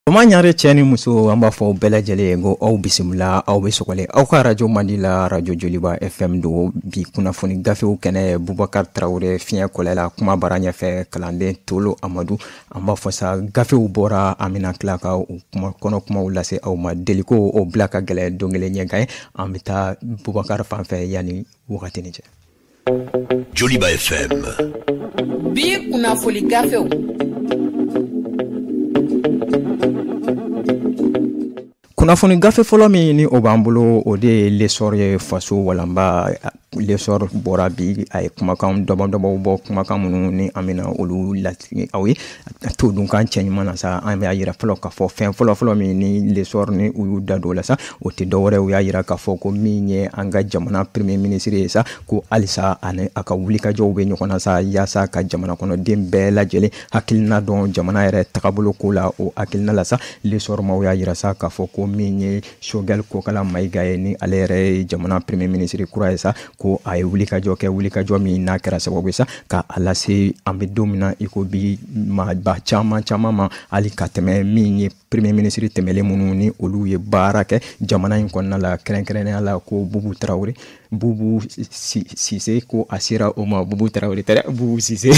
Ma ɲare cɛ ni muso, an b'a fɔ bɛɛ lajɛlen ye ko aw bisimila, aw bɛ sɔgɔlen aw ka arajo mandi la, arajo Joliba FM don. Bi kunnafoni gafew kɛnɛ, Bubakari Tarawele fiɲɛ kɔlɛ la, kuma bara ɲɛfɛ kalanden Tolo Amadu. An b'a fɔ sa, gafew bɔra, an bɛna tila ka u kuma kɔnɔ kumaw lase aw ma. Deliko o bila ka gɛlɛn don kelen ɲɛ kan ye. An bɛ taa Bubakari fan fɛ yanni wagati ni cɛ. Joliba FM. Bi kunnafoni gafew. Kunnafoni gafe fɔlɔ min ni o b'an bolo, o de ye L'Essor ye, faso walanba. L'Essor bɔra bi, a ye kumakan dɔbɔ bɔ, kumakan minnu ni an bɛna olu latigɛ aw ye to dun kan cɛ ɲuman na sa. An b'a yira fɔlɔ k'a fɔ fɛn fɔlɔ fɔlɔ min ni L'Essor ni u y'u da don o la sa, o tɛ dɔwɛrɛ, u y'a yira k'a fɔ ko min ye an ka jamana premier ministre ye sa, ko halisa ani a ka wulikajɔw bɛ ɲɔgɔn na sa, yaasa ka jamana kɔnɔden bɛɛ lajɛlen hakilina dɔn jamana yɛrɛ tagabolo ko la. O hakilina la sa, L'Essor maaw y'a yira sa k'a fɔ ko min ye Choguel Kokala Maïga ye, ni ale yɛrɛ ye jamana premier ministre kura ye sa, ko a ye wulikajɔ kɛ, wulikajɔ min n'a kɛra sababu ye sa ka a lase an bɛ don min na i ko bi maaba caman caman ma, hali ka tɛmɛ min ye premier ministre tɛmɛlen minnu ni olu ye baara kɛ jamana in kɔnɔna la, kɛrɛnkɛrɛnnenya la ko Bubu Tarawele, Bubu Sise, ko a sera o ma. Bubu Tarawele tɛ dɛ, Bubu Sise,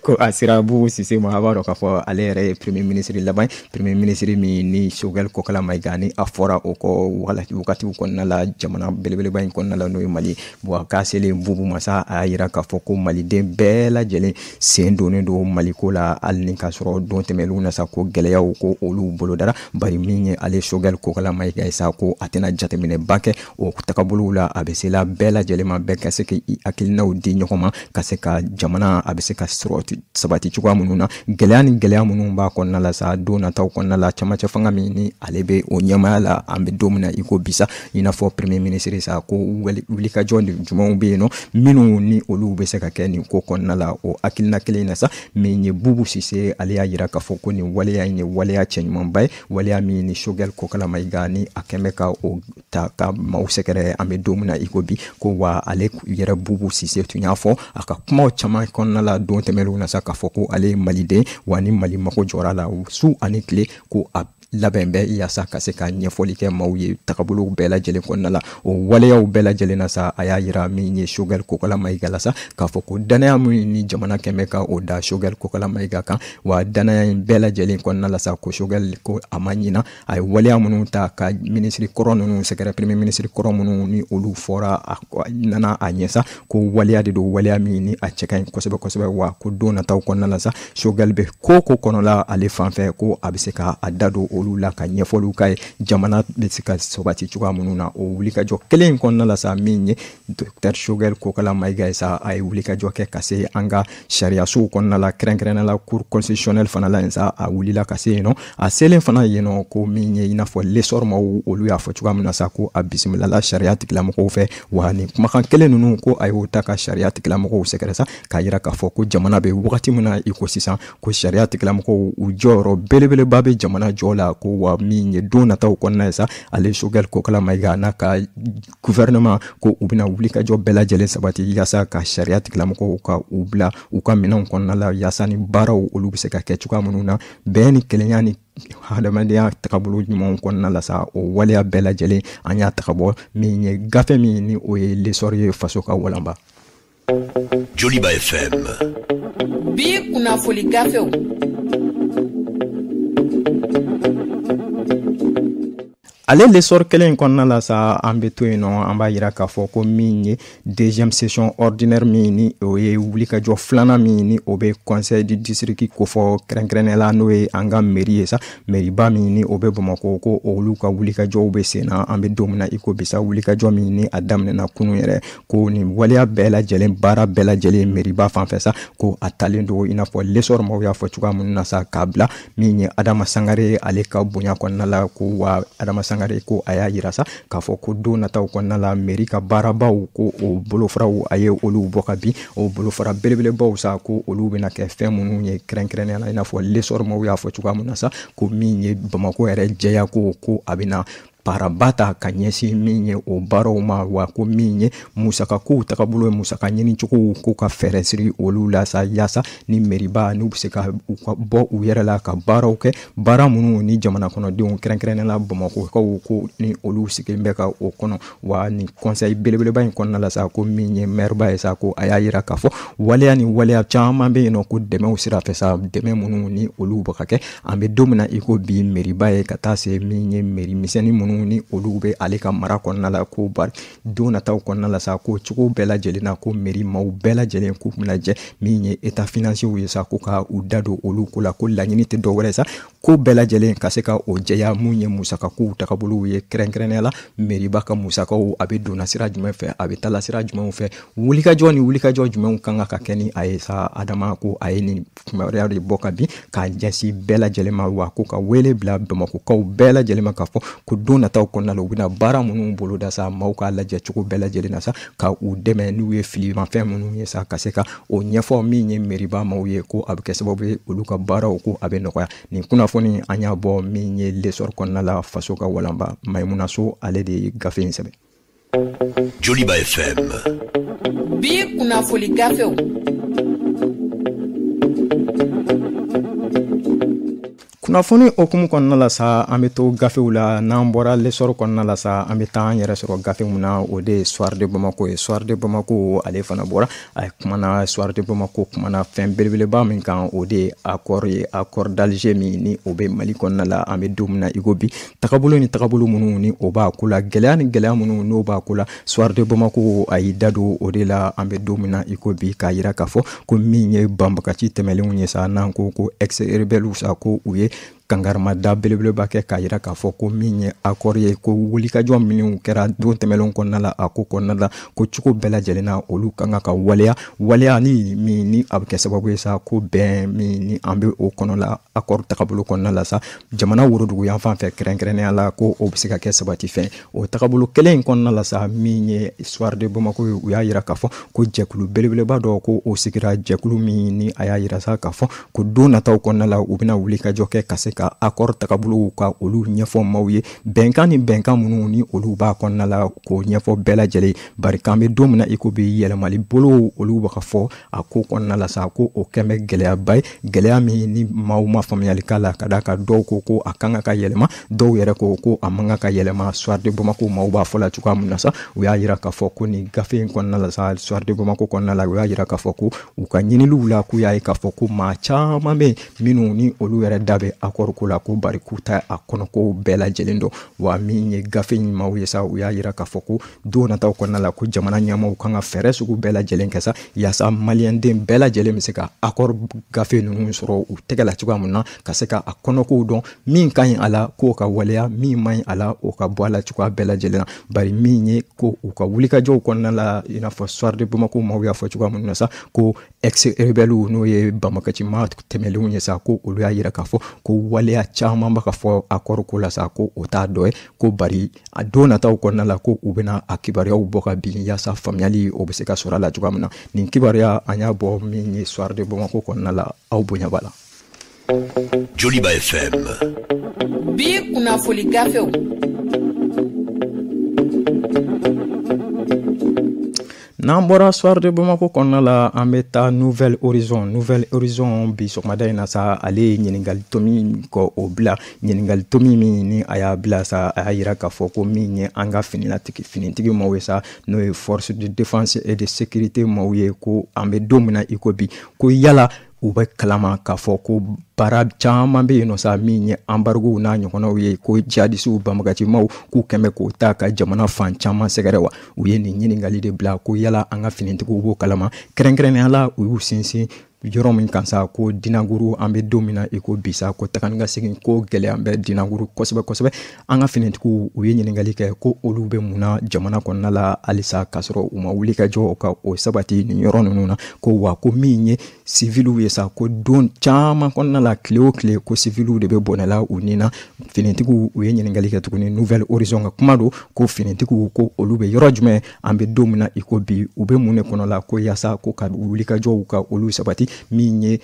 ko a sera Bubu Sise ma. A b'a dɔn k'a fɔ ale yɛrɛ ye premier ministre laban, premier ministre min ni Choguel Kokala Maïga ni a fɔra o kɔ wagatiw kɔnɔna la, jamana belebeleba in kɔnɔna la, n'o ye Mali. Bon, k'a selen Bubu ma sa, a y'a yira k'a fɔ ko maliden bɛɛ lajɛlen sen donnen don Maliko la, hali ni k'a sɔrɔ don tɛmɛnlenw na sa, ko gɛlɛyaw ko olu bolodara. Bari min ye ale Choguel Kokala Maïga ye sa, ko a tɛna jateminɛba kɛ o tagabolow la, a bɛ se la bɛɛ lajɛlen ma, bɛɛ ka se k'i hakilinaw di ɲɔgɔn ma, ka se ka jamana a bɛ se ka sɔrɔ sabati cogoya minnu na, gɛlɛya ni gɛlɛya minnu b'a kɔnɔna la sa, don nataw kɔnɔna la, camancɛ fanga min ni ale bɛ o ɲɛmaaya la an bɛ don min na i ko bi sa, i n'a fɔ premier ministre sa, ko wulikajɔ jumɛnw bɛ yen nɔ minnu ni olu bɛ se ka kɛ nin ko kɔnɔna la. O hakilina kelen in na sa, min ye Bubu Sise, ale y'a yira k'a fɔ ko nin waleya in ye waleya cɛɲumanba ye, waleya min ni Choguel Kokala Maïga ni a kɛn bɛ ka o ta ka maaw sɛgɛrɛ an bɛ don min na i ko bi. Ko wa ale yɛrɛ Bubu Sise tun y'a fɔ a ka kumaw caman kɔnɔna la don tɛmɛnlenw na sa, k'a fɔ ko ale ye maliden, wa ni Mali mako jɔra la su ani tile, ko a labɛn bɛ yaasa ka se ka ɲɛfɔli kɛ maaw ye tagabolow bɛɛ lajɛlen kɔnɔna la. O waleyaw bɛɛ lajɛlen na sa, a y'a yira min ye Choguel Kokala Maïga la sa, k'a fɔ ko danaya min ni jamana kɛn bɛ ka o da Choguel Kokala Maïga kan, wa danaya in bɛɛ lajɛlen kɔnɔna la sa, ko Choguel ko a ma ɲina a ye waleya minnu ta ka minisiri kɔrɔ ninnu sɛgɛrɛ, premier ministre kɔrɔ minnu ni olu fɔra a nana a ɲɛ sa, ko waleya de don, waleya min ni a cɛ ka ɲi kosɛbɛ kosɛbɛ. Wa ko don nataw kɔnɔna la sa, Choguel bɛ ko ko kɔnɔla ale fan fɛ, ko a bɛ se ka a da don olu la ka ɲɛfɔliw k'a ye jamana bɛ se ka sabati cogoya minnu na. O wulikajɔ kelen in kɔnɔna la sa, min ye docteur Choguel Kokala Maïga ye sa, a ye wulikajɔ kɛ ka se an ka sariyasow kɔnɔna la, kɛrɛnkɛrɛnnenya la cour constitutionnelle fana la yen sa. A wulila ka se yen nɔ, a selen fana yen nɔ, ko min ye i n'a fɔ L'Essor maaw olu y'a fɔ cogoya min na sa, ko a bisimilala sariya tigilamɔgɔw fɛ. Wa nin kumakan kelen ninnu, ko a y'o ta ka sariya tigilamɔgɔw sɛgɛrɛ sa, k'a yira k'a fɔ ko jamana bɛ wagati min na i ko sisan, ko sariya tigilamɔgɔw u jɔyɔrɔ belebeleba bɛ jamana jɔ la. Ko wa min ye don nataw kɔnɔna ye sa, ale Choguel Kokala Maïga n'a ka gouvernement, ko u bɛna wulikajɔ bɛɛ lajɛlen sabati yaasa ka sariya tigilamɔgɔw ka u bila u ka minɛnw kɔnɔna la, yaasa ni baaraw olu bɛ se ka kɛ cogoya minnu na, bɛn ni kelenya ni hadamadenya tagabolo ɲumanw kɔnɔna la sa. O waleya bɛɛ lajɛlen an y'a ta ka bɔ min ye gafe min ni o ye L'Essor ye, faso ka walanba. Joliba FM. Bi kunnafoni gafew. Ale L'Essor kelen in kɔnɔna la sa, an bɛ to yen nɔ, an b'a yira k'a fɔ ko min ye deuxième session ordinaire min ni o ye wulikajɔ filanan min ni o bɛ conseil du district kofɔ, kɛrɛnkɛrɛnnenya la n'o ye an ka mairie ye sa, mairieba min ni o bɛ Bamakɔ, ko olu ka wulikajɔw bɛ sen na an bɛ don min na i ko bi sa. Wulikajɔ min ni a daminɛna kunun yɛrɛ, ko nin waleya bɛɛ lajɛlen, baara bɛɛ lajɛlen mairieba fan fɛ sa, ko a talen don i n'a fɔ L'Essor maaw y'a fɔ cogoya minnu na sa, k'a bila min ye Adama Sangare ale ka bonya kɔnɔna la. Ko wa Adama Sangare ko a y'a yira sa k'a fɔ ko don nataw kɔnɔna la, mairie ka baarabaw, ko o bolofaraw a ye olu bɔ ka bin. O bolofara belebelebaw sa, ko olu bɛna kɛ fɛn minnu ye, kɛrɛnkɛrɛnnenya la i n'a fɔ L'Essor maaw y'a fɔ cogoya min na sa, ko min ye Bamakɔ yɛrɛ jɛya, ko a bɛna paraba ta ka ɲɛsin min ye o baaraw ma, wa ko min ye musakakow tagabolo ye, musaka ɲinicogow ko ka fɛɛrɛ siri olu la sa, yaasa ni meriba n'u bɛ se ka u ka bɔ u yɛrɛ la ka baaraw kɛ, baara minnu ni jamana kɔnɔdenw kɛrɛnkɛrɛnnenya la Bamakɔkaw ko ni olu sigilen bɛ ka o kɔnɔ. Wa ni conseil belebeleba in kɔnɔna la sa, ko min ye maireba ye sa, ko a y'a yira k'a fɔ waleya ni waleya caman bɛ yen nɔ, ko dɛmɛw sira fɛ sa, dɛmɛ minnu ni olu bɛ ka kɛ an bɛ don min na i ko bi meriba ye, ka taa se min ye meri misɛnnin minnu ni olu bɛ ale ka mara kɔnɔna la, ko bari don nataw kɔnɔna la sa, ko cogo bɛɛ lajɛlen na ko meri maaw bɛɛ lajɛlen k'u bɛna jɛ min ye état financier ye sa, ko ka u da don olu ko la, ko laɲini tɛ dɔwɛrɛ sa, ko bɛɛ lajɛlen ka se ka o jɛya mun ye musakakow tagabolow ye, kɛrɛnkɛrɛnnenya la meriba ka musakaw a bɛ donna sira jumɛn fɛ, a bɛ taala sira jumɛnw fɛ, wulikajɔ ni wulikajɔ jumɛnw kan ka kɛ ni a ye sa. Adama ko a ye nin kibaruya de bɔ ka bin k'a ɲɛsin bɛɛ lajɛlen ma, wa ko ka wele bila Bamakɔkaw bɛɛ lajɛlen ma k'a fɔ ko don nataw kɔnɔna la u bɛna baara minnu boloda sa, maaw k'a lajɛ cogo bɛɛ lajɛlen na sa, ka u dɛmɛ n'u ye filimafɛn minnu ye sa, ka se ka o ɲɛfɔ min ye meriba maaw ye, ko a bɛ kɛ sababu ye olu ka baaraw ko a bɛ nɔgɔya. Nin kunnafoni an y'a bɔ min ye L'Essor kɔnɔna la, Faso ka walanba Mayimuna So ale de ye gafe in sɛbɛn. Joliba FM. Bi kunnafoli gafew. Kunnafoni okumu kɔnɔna la sa, an bɛ to gafew la. N'an bɔra L'Essor kɔnɔna la sa, an bɛ taa an yɛrɛ sɔrɔ gafe mun na, o de ye Soir de Bamako ye. Soir de Bamako ale fana bɔra, a kumana Soir de Bamako kumana fɛn belebeleba min kan, o de ye accord ye, accord d'Alger min ni o bɛ Mali kɔnɔna la an bɛ don min na i ko bi, tagabolo ni tagabolo minnu ni o b'a ko la, gɛlɛya ni gɛlɛya minnu n'o b'a ko la, Soir de Bamako a y'i da don o de la an bɛ don min na i ko bi, k'a yira k'a fɔ ko min ye banbagaci tɛmɛlenw ye sa, n'an ko ko ex rebelles sa, ko u ye kangarimada belebeleba kɛ k'a yira k'a fɔ ko min ye accord ye, ko wulikajɔ minnu kɛra don tɛmɛnlenw kɔnɔna la, a ko kɔnɔna la, ko cogo bɛɛ lajɛlen na olu kan ka waleya, waleya ni min ni a bɛ kɛ sababu ye sa, ko bɛn min ni an bɛ o kɔnɔ la accord tagabolo kɔnɔna la sa, jamana worodugu yan fan fɛ kɛrɛnkɛrɛnnenya la, ko o bɛ se ka kɛ sabati fɛn. O tagabolo kelen in kɔnɔna la sa, min ye Soir de Bamako ye, u y'a yira k'a fɔ ko jɛkulu belebeleba dɔ ko o sigira, jɛkulu min ni a y'a yira sa k'a fɔ ko don nataw kɔnɔna la u bɛna wulikajɔ kɛ ka se ka accord tagabolow ka olu ɲɛfɔ maaw ye, bɛnkan ni bɛnkan minnu ni olu b'a kɔnɔna la k'o ɲɛfɔ bɛɛ lajɛlen, bari k'an bɛ don min na i ko bi yɛlɛmali bolow olu bɛ ka fɔ a ko kɔnɔna la sa, ko o kɛn bɛ gɛlɛyaba ye, gɛlɛya min ni maaw ma faamuyali k'a la, ka d'a kan dɔw ko ko a kan ka yɛlɛma, dɔw yɛrɛ ko ko a man kan ka yɛlɛma. Soir de Bamako maaw b'a fɔ la cogoya min na sa, u y'a yira k'a fɔ ko nin gafe in kɔnɔna la sa, Soir de Bamako kɔnɔna la, u y'a yira k'a fɔ ko u ka ɲiniliw la, k'u y'a ye k'a fɔ ko maa caman bɛ yen minnu ni olu yɛrɛ da bɛ accord ko la, ko bari k'u ta a kɔnɔko bɛɛ lajɛlen dɔn. Wa min ye gafe in maaw ye sa, u y'a yira k'a fɔ ko don nataw kɔnɔna la ko jamana ɲɛmaaw kan ka fɛɛrɛ sugu bɛɛ lajɛlen kɛ sa, yaasa maliyɛnden bɛɛ lajɛlen bɛ se ka accord gafe ninnu sɔrɔ u tɛgɛ la cogoya min na, ka se ka a kɔnɔkow dɔn, min ka ɲi a la k'o ka waleya, min man ɲi a la o ka bɔ a la cogoya bɛɛ lajɛlen na. Bari min ye ko u ka wulikajɔw kɔnɔna la, i n'a fɔ Soir de Bamako maaw y'a fɔ cogoya min na sa, ko ex rebelles n'o ye banbagacima tɛmɛlenw ye sa, ko olu y'a yira k'a fɔ ko waleya caman bɛ ka fɔ accord ko la sa, ko o t'a dɔ ye, ko bari a don nataw kɔnɔna la ko u bɛna a kibaruyaw bɔ ka bin yaasa faamuyali o bɛ se ka sɔrɔ a la cogoya min na. Nin kibaruya an y'a bɔ min ye Soir de Bamako kɔnɔna la, aw bonya b'a la. Joliba FM. Bi kunnafoli gafew. N'an bɔra Soir de Bamako kɔnɔna la, an bɛ taa Nouvelle Horizon. Nouvelle Horizon bi sɔgɔmada in na sa, ale ye ɲininkali tomi kɔ o bila, ɲininkali tomi min ni a y'a bila sa, a y'a yira k'a fɔ ko min ye an ka finitigi maaw ye sa, n'o ye force de défense et de sécurité maaw ye, ko an bɛ don min na i ko bi, ko yala u bɛ kalama k'a fɔ ko baara caman bɛ yen nɔ sa, min ye embargo n'a ɲɔgɔnnaw ye, ko jihadisiw banbagacimaw k'u kɛn bɛ k'o ta ka jamana fan caman sɛgɛrɛ wa. U ye nin ɲininkali de bila ko yala an ka finitigiw b'o kalama, kɛrɛnkɛrɛnnenya la u y'u sinsin yɔrɔ min kan sa, ko Dinaguru an bɛ don min na i ko bi sa, ko taga ni ka segin ko gɛlɛya bɛ Dinaguru kosɛbɛ kosɛbɛ. An ka finitigiw u ye ɲininkali kɛ ko olu bɛ mun na jamana kɔnɔna la halisa k'a sɔrɔ u ma wuli ka jɔ ka o sabati nin yɔrɔ ninnu na, ko wa ko min ye siviliw ye sa, ko don caman kɔnɔna la tile o tile ko siviliw de bɛ bɔnɛla u ni na. Finitigiw u ye ɲininkali kɛ tuguni, Nouvelle Horizon ka kuma don, ko finitigiw ko olu bɛ yɔrɔ jumɛn an bɛ don min na i ko bi, u bɛ mun de kɔnɔ la, ko yaasa ko ka wuli ka jɔw ka olu sabati, min ye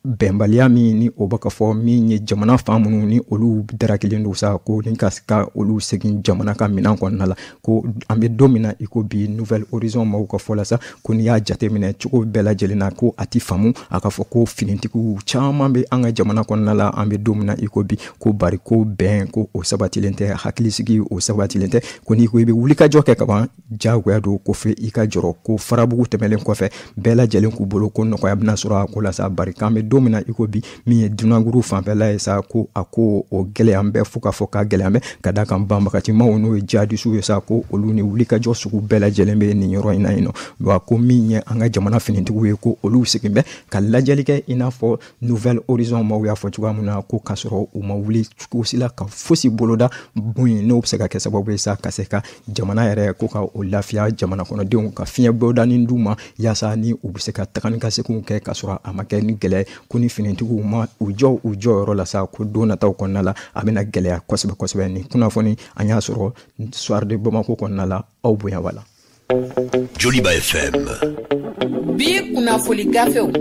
Bɛnbaliya min ni o bɛ ka fɔ min ye jamana fan minnu ni olu darakilen don sa, ko ni ka se ka olu segin jamana ka minɛn kɔnɔna la, ko an bɛ don min na i ko bi, Nouvel Horizon maaw ka fɔ la sa, ko n'i y'a jateminɛ cogo bɛɛ lajɛlen na, ko a ti faamu a ka fɔ ko finitigiw caman bɛ an ka jamana kɔnɔna la an bɛ don min na i ko bi, ko bari ko bɛn ko o sabatilen tɛ, hakilisigi o sabatilen tɛ, ko n'i ko i bɛ wulikajɔ kɛ kaban, diyagoya don ko fɛ i ka jɔrɔ ko farabugu tɛmɛlen kɔfɛ bɛɛ lajɛlen k'u bolo ko nɔgɔya bɛna sɔrɔ a ko la sa. Bari k'an bɛ don min na i ko bi, min ye dunankuru fanfɛla ye sa, ko a ko o gɛlɛya bɛ fo k'a fɔ k'a gɛlɛya bɛ, ka da kan banbagatimaw n'o ye jihadisiw ye sa, ko olu ni wulikajɔ sugu bɛɛ lajɛlen bɛ nin yɔrɔ in na yen nɔ. Wa ko min ye an ka jamana finitigiw ye, ko olu segin bɛ ka lajɛli kɛ i n'a fɔ Nouvel Horizon maaw y'a fɔ cogoya min na, ko k'a sɔrɔ u ma wuli cogo si la ka fosi boloda mun n'o bɛ se ka kɛ sababu ye sa ka se ka jamana yɛrɛ ko ka o lafiya, jamana kɔnɔdenw ka fiɲɛ bɔdanin d'u ma, yaasa ni u bɛ se ka taga ni ka seginw kɛ k'a sɔrɔ a ma kɛ ni gɛlɛya. Ko ni finitigiw ma u jɔ u jɔyɔrɔ la sa, ko don nataw kɔnɔna la a bɛna gɛlɛya kosɛbɛ kosɛbɛ. Nin kunnafoni an y'a sɔrɔ Soir de Bamako kɔnɔna la, aw bonya b'a la. Joliba FM. Bi kunnafoni gafew.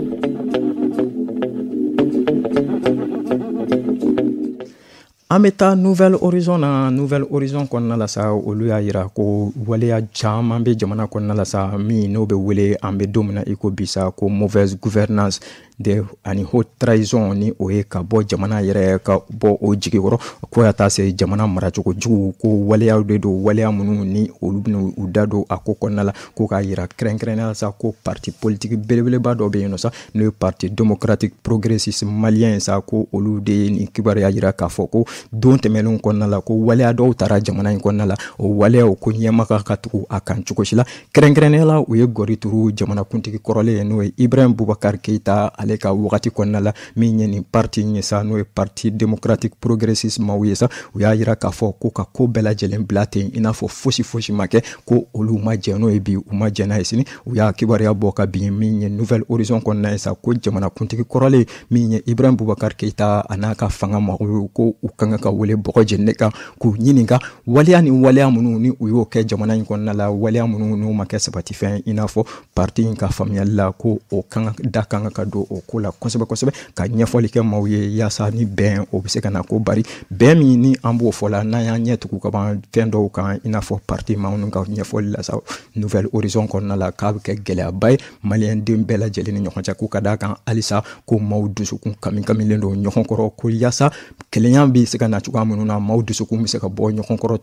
An bɛ taa Nouvel Horizon na. Nouvel Horizon kɔnɔna la sa, olu y'a yira ko waleya caman bɛ jamana kɔnɔna la sa, min n'o bɛ wele an bɛ don min na i ko bi sa, ko mauvaise gouvernance de ani haute trahison, ni o ye ka bɔ jamana yɛrɛ ka bɔ o jigi kɔrɔ, ko ka taa se jamana maracogo jugu, ko waleyaw de don, waleya minnu ni olu bɛna u da don a ko kɔnɔna la. Ko k'a yira kɛrɛnkɛrɛnnenya la sa, ko parti politique belebeleba dɔ bɛ yen nɔ sa, n'o ye Parti démocratique progressiste malien ye sa, ko olu de ye nin kibaruya yira k'a fɔ ko don tɛmɛnenw kɔnɔna la, ko waleya dɔw taara jamana in kɔnɔna la, o waleyaw ko ɲɛmaga ka tugu a kan cogo si la. Kɛrɛnkɛrɛnnenya la, u ye gɔri turu jamanakuntigi kɔrɔlen n'o ye Ibrahim Boubacar Keïta, ale ka wagati kɔnɔna la, min ye nin parti ye sa, n'o ye Parti démocratique progressiste maaw ye sa. U y'a yira k'a fɔ ko ka ko bɛɛ lajɛlen bila ten i n'a fɔ fosi fosi ma kɛ, ko olu ma jɛn n'o ye bi, u ma jɛn n'a ye sini. U y'a kibaruya bɔ ka bin min ye Nouvel Horizon kɔnɔna ye sa, ko jamanakuntigi kɔrɔlen min ye Ibrahim Boubacar Keïta a n'a ka fanga mɔgɔw, ko u kan ka wele bɔgɔ jeninen kan k'u ɲininka waleya ni waleya minnu ni u y'o kɛ jamana in kɔnɔna la, waleya minnu n'u ma kɛ sabatifɛn, i n'a fɔ parti in ka faamuyali la, ko o kan da kan ka don o ko la kosɛbɛ kosɛbɛ, ka ɲɛfɔli kɛ maaw ye yaasa ni bɛn o bɛ se ka na. Ko bari bɛn min ni an b'o fɔ la, n'an y'an ɲɛ tugu ka ban fɛn dɔw kan, i n'a fɔ parti maaw ka ɲɛfɔli la sa Nouvel Horizon kɔnɔna la, k'a bɛ kɛ gɛlɛyaba ye maliyɛn den bɛɛ lajɛlen ni ɲɔgɔn cɛ, ko ka d'a kan halisa ko maaw dusukun kami kamilen don ɲɔgɔn kɔrɔ, ko yaasa kelenya bɛ se ka na cogoya minnu na, maaw dusukun bɛ se ka bɔ ɲɔgɔn kɔrɔ,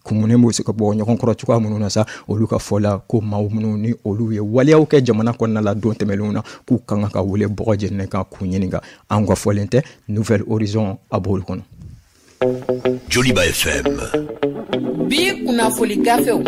kumunen bɛ se ka bɔ ɲɔgɔn kɔrɔ cogoya minnu na sa. Olu ka fɔ la, ko maaw minnu ni olu ye waleyaw kɛ jamana kɔnɔna la don tɛmɛnlenw na, k'u kan ka wele bɔgɔ jeninen kan k'u ɲininka. An ka fɔlen tɛ, Nouvel Horizon a b'olu kɔnɔ. Joliba FM. Bi kunnafoni gafew.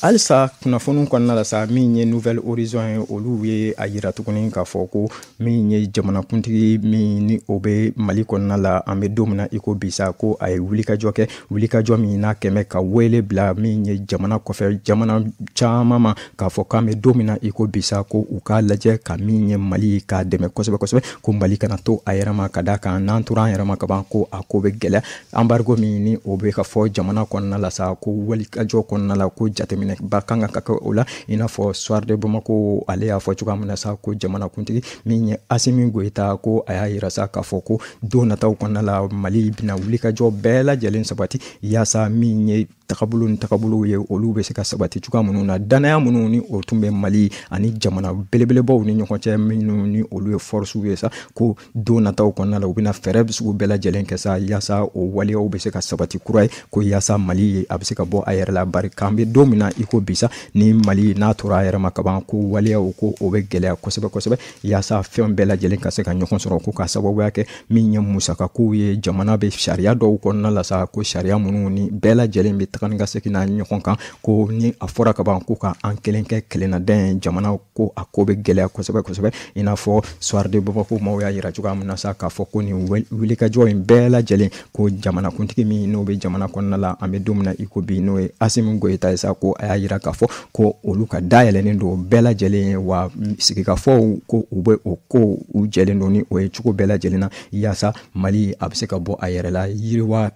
Halisa kunnafoniw kɔnɔna la sa, min ye Nouvel Horizon ye, olu ye a yira tuguni k'a fɔ ko min ye jamanakuntigi min ni o bɛ Mali kɔnɔna la an bɛ don min na i ko bi sa, ko a ye wulikajɔ kɛ, wulikajɔ min n'a kɛmɛ ka wele bila min ye jamana kɔfɛ jamana caman ma, k'a fɔ k'an bɛ don min na i ko bi sa, ko u k'a lajɛ ka min ye Mali k'a dɛmɛ kosɛbɛ kosɛbɛ, ko Mali kana to a yɛrɛ ma, ka d'a kan n'an tora an yɛrɛ ma kaban, ko a ko bɛ gɛlɛya. Embargo min ni o bɛ ka fɔ jamana kɔnɔna la sa, ko wulikajɔ kɔnɔna la, ko jateminɛ ba kan ka kɛ o la, i n'a fɔ Soir de Bamako ale y'a fɔ cogoya min na sa, ko jamanakuntigi min ye Assimi Goïta, ko a y'a yira sa k'a fɔ ko don nataw kɔnɔna la, Mali bɛna wulikajɔ bɛɛ lajɛlen sabati yaasa min ye tagabolo ni tagabolow ye, olu bɛ se ka sabati cogoya minnu na, danaya minnu ni o tun bɛ Mali ani jamana belebelebaw ni ɲɔgɔn cɛ, minnu ni olu ye force ye sa, ko don nataw kɔnɔna la u bɛna fɛɛrɛ sugu bɛɛ lajɛlen kɛ sa yaasa o waleyaw bɛ se ka sabati kura ye, ko yaasa Mali ye a bɛ se ka bɔ a yɛrɛ la. Bari k'an bɛ don min na i ko bi sa, ni Mali n'a tora a yɛrɛ ma kaban, ko waleyaw ko o bɛ gɛlɛya kosɛbɛ kosɛbɛ yaasa fɛn bɛɛ lajɛlen ka se ka ɲɔgɔn sɔrɔ, ko k'a sababuya kɛ min ye musakakow ye jamana bɛ sariya dɔw kɔnɔna la sa, ko sariya minnu ni bɛɛ lajɛlen bɛ taga ni ka segin na ɲɔgɔn kan, ko ni a fɔra kaban ko ka an kelen kɛ kelennaden jamana, ko a ko bɛ gɛlɛya kosɛbɛ kosɛbɛ, i n'a fɔ Soir de Bamako maaw y'a yira cogoya min na sa, k'a fɔ ko nin wulikajɔ in bɛɛ lajɛlen, ko jamanakuntigi min n'o bɛ jamana kɔnɔna la an bɛ don min na i ko bi, n'o ye Assimi Goïta ye sa, ko a y'a yira k'a fɔ ko olu ka dayɛlɛnnen don bɛɛ lajɛlen ye, wa sigikafɔw ko u bɛ o ko u jɛlen don ni o ye cogo bɛɛ lajɛlen na, yaasa Mali a bɛ se ka bɔ a yɛrɛ la yiriwa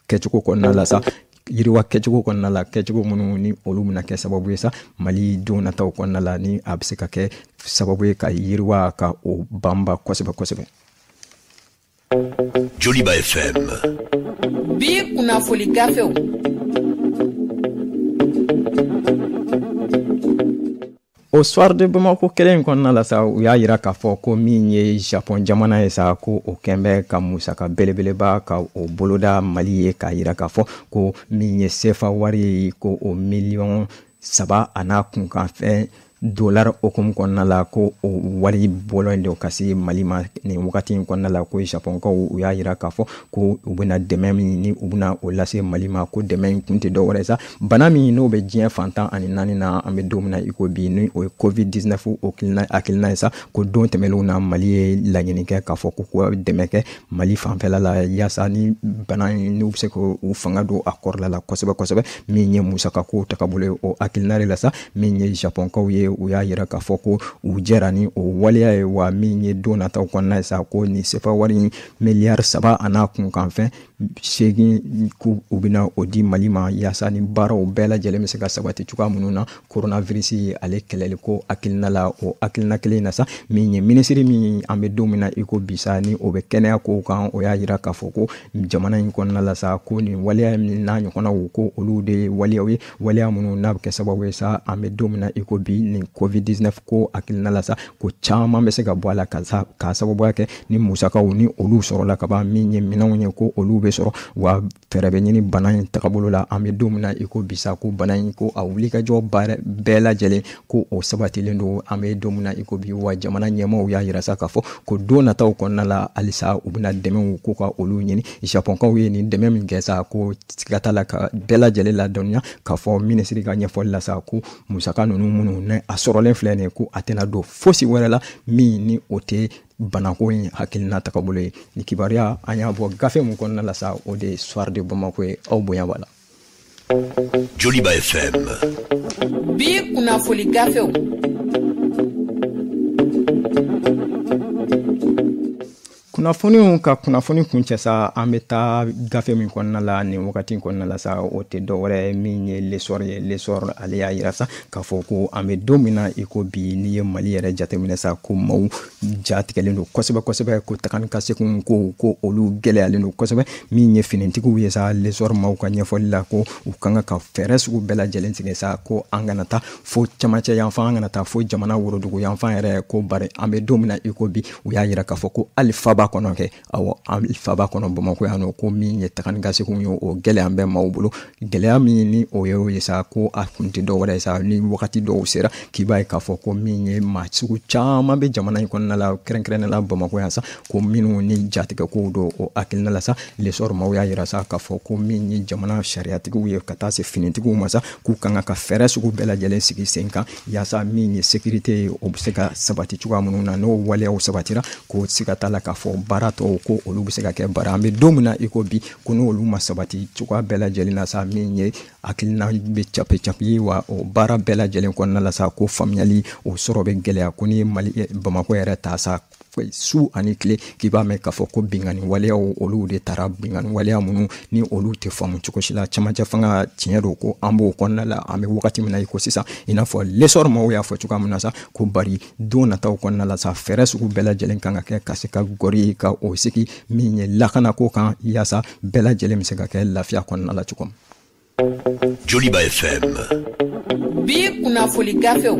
kɛcogo kɔnɔna la sa. yiriwa kɛcogo kɔnɔna la, kɛcogo minnu ni olu bɛna kɛ sababu ye sa Mali don nataw kɔnɔna la, ni a bɛ se ka kɛ sababu ye ka yiriwa ka o banba kosɛbɛ kosɛbɛ. Joliba FM. Bi kunnafoli gafew. O Soir de Bamako kelen in kɔnɔna la sa, u y'a yira k'a fɔ ko min ye Japon jamana ye sa, ko o kɛn bɛ ka musaka belebeleba ka o boloda Mali ye, k'a yira k'a fɔ ko min ye CFA wari ye, ko o 3 miliyɔn a n'a kunkanfɛn dollar hukumu kɔnɔna la, ko o wari bɔlɔn don ka se Mali ma nin wagati in kɔnɔna la. Ko Japonkaw u y'a yira k'a fɔ ko u bɛna dɛmɛ min ni u bɛna o lase Mali ma, ko dɛmɛ in kun tɛ dɔwɛrɛ sa, bana min n'o bɛ diɲɛ fantan ani naani na an bɛ don min na i ko bi, ni o ye COVID 19 o hakilina ye sa, ko don tɛmɛnlenw na Mali ye laɲini kɛ k'a fɔ ko ko dɛmɛ kɛ Mali fanfɛla la, yaasa ni bana in n'u bɛ se k'u fanga don a kɔrɔla la kosɛbɛ kosɛbɛ. Min ye musakako tagabolo ye, o hakilina de la sa, min ye Japonkaw ye, u y'a yira k'a fɔ ko u jɛra ni o waleya ye. Wa min ye don nataw kɔnɔna ye sa, ko nin CFA wari miliyari 3 a n'a kunkanfɛn 8, ko u bɛna o di Mali ma, yaasa ni baaraw bɛɛ lajɛlen bɛ se ka sabati cogoya minnu na coronavirus ale kɛlɛli ko hakilina la. O hakilina kelen in na sa, min ye minisiri min an bɛ don min na i ko bi sa, ni o bɛ kɛnɛya kow kan, o y'a yira k'a fɔ ko jamana in kɔnɔna la sa, ko nin waleya min n'a ɲɔgɔnnaw, ko olu de ye waleyaw ye, waleya minnu n'a bɛ kɛ sababu ye sa, an bɛ don min na i ko bi, nin COVID 19 ko hakilina la sa, ko caman bɛ se ka bɔ a la ka sababuya kɛ ni musakaw ni olu sɔrɔla ka ban, min ye minɛnw ye, ko olu bɛ sɔrɔ, wa fɛɛrɛ bɛ ɲini bana in tagabolo la. An bɛ don min na i ko bi sa, ko bana in, ko a wulikajɔ baara bɛɛ lajɛlen, ko o sabatilen don an bɛ don min na i ko bi. Wa jamana ɲɛmaaw y'a yira sa k'a fɔ ko don nataw kɔnɔna la, halisa u bɛna dɛmɛw ko ka olu ɲini. Japonkaw ye nin dɛmɛ min kɛ sa, ko siga t'a la ka bɛɛ lajɛlen ladɔnniya k'a fɔ minisiri ka ɲɛfɔli la sa, ko musaka ninnu minnu ni a sɔrɔlen filɛ nin ye, ko a tɛna don fosi wɛrɛ la min ni o tɛ banako in hakilina tagabolo ye. Ni kibaruya an y'a bɔ gafe mun kɔnɔna la sa, o de ye Soir de Bamako ye. Aw bonya b'a la. Joliba FM. Bi kunnafoli gafew. Kunnafoniw ka kunnafoni kuncɛ sa, an bɛ taa gafe min kɔnɔna la nin wagati kɔnɔna la sa, o tɛ dɔwɛrɛ min ye L'Essor ye. L'Essor ale y'a yira sa k'a fɔ ko an bɛ don min na i ko bi, n'i ye Mali yɛrɛ jateminɛ sa, ko maaw ja tigɛlen don kosɛbɛ kosɛbɛ, ko taga ni ka segin ko olu gɛlɛyalen don kosɛbɛ. Min ye finitigiw ye sa, L'Essor maaw ka ɲɛfɔli la, ko u kan ka fɛɛrɛ sugu bɛɛ lajɛlen tigɛ sa, ko an kana taa fo camancɛ yanfan, an kana taa fo jamana worodugu yanfan yɛrɛ, ko bari an bɛ don min na i ko bi, u y'a yira k'a fɔ ko hali faba kɔnɔ kɛ, awɔ, hali faba kɔnɔ Bamakɔ yan nɔ, ko min ye taga ni ka seginw ye, o gɛlɛya bɛ maaw bolo. Gɛlɛya min ni o ye o ye sa, ko a kun tɛ dɔwɛrɛ ye sa, ni wagati dɔw sera k'i b'a ye k'a fɔ ko min ye maa sugu caman bɛ jamana in kɔnɔna la, kɛrɛnkɛrɛnnenya la Bamakɔ yan sa, ko minnu ni jatigɛ kow don. O hakilina la sa, L'Essor maaw y'a yira sa k'a fɔ ko min ye jamana sariyatigiw ye ka taa se finitigiw ma sa, k'u kan ka fɛɛrɛ sugu bɛɛ lajɛlen sigi sen kan, yaasa min ye sécurité ye, o bɛ se ka sabati cogoya minnu na. N'o waleyaw sabatira, ko siga t'a la k'a fɔ baara tɔw, ko olu bɛ se ka kɛ. Bara an bɛ don min na i ko bi, ko n'olu ma sabati cogoya bɛɛ lajɛlen na sa, min ye hakilina bɛ cape cape, wa o baara bɛɛ lajɛlen kɔnɔna la sa, ko faamuyali o sɔrɔ bɛ gɛlɛya. Ko ni ye Mali Bamakɔ yɛrɛ ta sa, su ani tile k'i b'a mɛn k'a fɔ ko binkanni waleyaw olu de taara, binkanni waleya minnu ni olu tɛ faamu cogo si la. Camancɛ fanga, tiɲɛ don ko an b'o kɔnɔna la an bɛ wagati min na i ko sisan, i n'a fɔ L'Essor maaw y'a fɔ cogoya min na sa, ko bari don nataw kɔnɔna la sa, fɛɛrɛ sugu bɛɛ lajɛlen kan ka kɛ ka se ka gɔri ka o sigi min ye lakanako kan, yaasa bɛɛ lajɛlen bɛ se ka kɛ lafiya kɔnɔna la cogo min. Joliba FM. Bi kunnafoli gafew.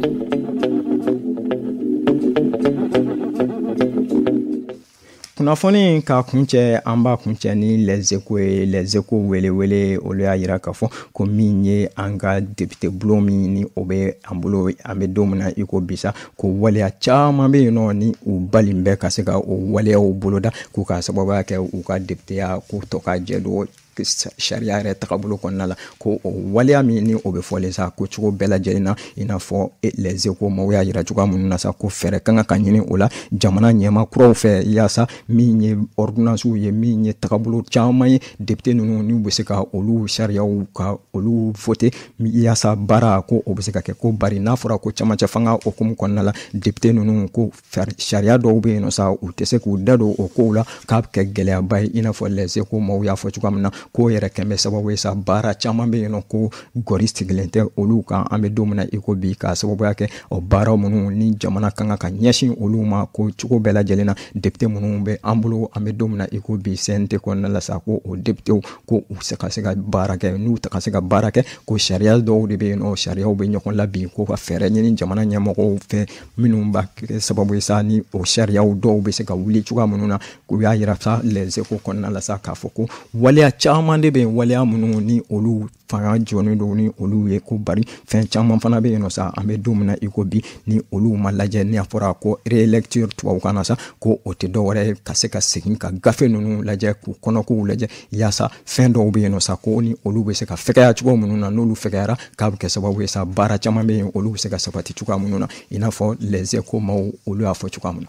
Kunnafoni ka kuncɛ, an b'a kuncɛ ni Les Échos ye. Les Échos welewele, olu y'a yira k'a fɔ ko min ye an ka député bulon min ni o bɛ an bolo an bɛ don min na i ko bi sa, ko waleya caman bɛ yen nɔ ni u bali bɛ ka se ka o waleyaw boloda, k'u ka sababuya kɛ u ka députéya ko tɔ ka jɛ don sariya yɛrɛ tagabolo kɔnɔna la, ko o waleya min ni o bɛ fɔlen sa, ko cogo bɛɛ lajɛlen na, i n'a fɔ Les Échos maaw y'a yira cogoya minnu na sa, ko fɛɛrɛ kan ka ɲini o la jamana ɲɛmaa kuraw fɛ, yaasa min ye ordonnances ye, min ye tagabolo caman ye, député ninnu n'u bɛ se ka olu sariyaw ka olu voter, yaasa baara ko o bɛ se ka kɛ. Ko bari n'a fɔra ko camancɛ fanga hukumu kɔnɔna la, député ninnu ko sariya dɔw bɛ yen nɔ sa, u tɛ se k'u da don o kow la, k'a bɛ kɛ gɛlɛyaba ye, i n'a fɔ Les Échos maaw y'a fɔ cogoya min na. K'o yɛrɛ kɛn bɛ sababu ye sa, baara caman bɛ yen nɔ ko gɔri sigilen tɛ olu kan an bɛ don min na i ko bi, k'a sababuya kɛ o baara minnu ni jamana kan ka ɲɛsin olu ma ko cogo bɛɛ lajɛlen na. Député minnu bɛ an bolo an bɛ don min na i ko bi CNT kɔnɔna la sa, ko o députéw ko u se ka se ka baara kɛ, n'u ta ka se ka baara kɛ, ko sariya dɔw de bɛ yen nɔ, sariyaw bɛ ɲɔgɔn labin, ko ka fɛɛrɛ ɲini jamana ɲɛmɔgɔw fɛ minnu b'a kɛ sababu ye sa ni o sariyaw dɔw bɛ se ka wuli cogoya minnu na. K'u y'a yira sa Les Échos kɔnɔna la sa k'a fɔ ko waleya caman de bɛ yen, waleya minnu ni olu fanga jɔnnen don ni olu ye, ko bari fɛn caman fana bɛ yen nɔ sa an bɛ don min na i ko bi ni olu ma lajɛ. Ni a fɔra ko relecture tubabukan na sa, ko o tɛ dɔwɛrɛ ye ka se ka segin ka gafe ninnu lajɛ, k'u kɔnɔkow lajɛ, yaasa fɛn dɔw bɛ yen nɔ sa ko ni olu bɛ se ka fɛgɛya cogo minnu na, n'olu fɛgɛyara k'a bɛ kɛ sababu ye sa baara caman bɛ yen olu bɛ se ka sabati cogoya minnu na, i n'a fɔ Les Échos maaw olu y'a fɔ cogoya min na.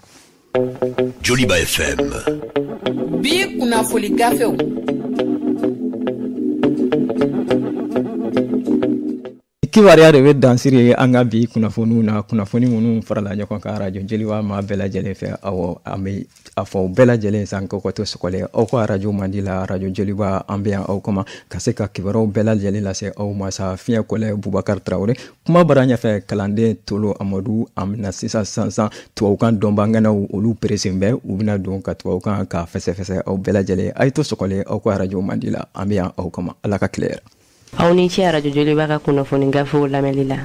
Joliba FM. Bi kunnafoli gafew. Kibaruya de bɛ dansiri an ka bi kunnafoniw na, kunnafoni minnu farala ɲɔgɔn kan arajo Joliba maa bɛɛ lajɛlen fɛ. Awɔ, an bɛ a fɔ bɛɛ lajɛlen san ko ka to sɔgɔlen aw ka arajo mandi la, arajo Joliba, an bɛ yan aw kama ka se ka kibaruyaw bɛɛ lajɛlen lase aw ma sa. Fiɲɛ kɔlɛ Bubakari Tarawele, kuma bara ɲɛfɛ kalanden Tolo Amadu. An bɛna sisan sisan tubabukan dɔnbaganaw olu peresen bɛ, u bɛna don ka tubabukan ka fɛsɛfɛsɛ aw bɛɛ lajɛlen. A ye to sɔgɔlen aw ka arajo mandi la, an bɛ yan aw kama. Ala ka tile yɛrɛ. Aw ni ce arajo Joliba ka kunnafoni gafew lamɛnli la.